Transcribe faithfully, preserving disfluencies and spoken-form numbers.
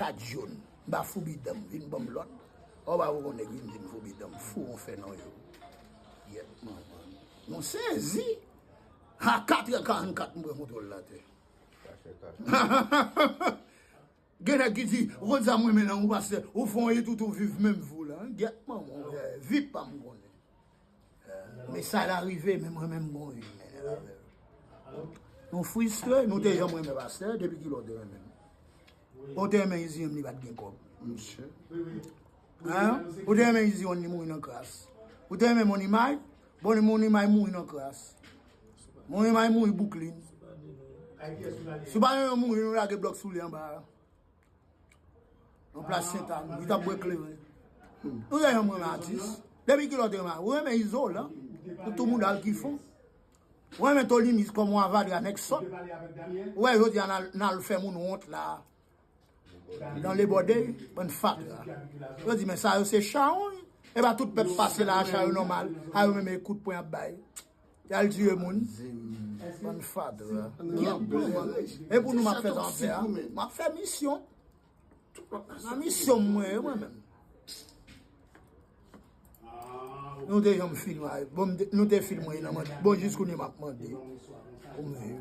Kat jòn. M pa foubi dan m, vin ban m lòd. Ou pa wè yon nèg vin di m foubi dan m, fou yon fè nan yo. Yèt manman. Nou sezi. A katrè karannkat m pran kontwòl latè. Gen nèg ki di, ou konn sa mwen renmen nan ou pastè, ou fè yon etout ou viv menm vi w la. Gèt manman w, vi pa m konnen. Men sa la rive, men mwen menm bon wi, men avè. Nou fristre, nou te janm renmen pastè, depi kilè w te renmen m? Ou te renmen Izi menm li pa t gen kòb. Hein? Ou te renmen Izi li mouri nan kras. Ou te renmen Monimay? Bon, Monimay mouri nan kras. Monimay mouri Bouklin. Si w pa renmen mouri, nou lage blòk sou li anba a. Nan plas Sentàn, li t ap bwè kleren. Nou te janm renmen atis. Depi kilè w te renmen, ou renmen Izolan? Ou tou mouda l ki fon. Ou renmen Tolimis kòm yon avadra nèg sòt. Ou wè jodi a n al, n al fè moun wont la. Nan lebòde, bann fatra. Yo di men sa yo se chawony. E pa tout pèp pase la a cha yo nòmal. A yo menm e kout pwen y ap bay. Y al tiye moun. Bann fatra. E pou nou m ap fè zafè a. M ap fè misyon. Nan misyon mwen, mwen menm. Nou te janm filme, bon, m te- nou te filme nan mande. Bon, jis kounye m ap mande pou m viv.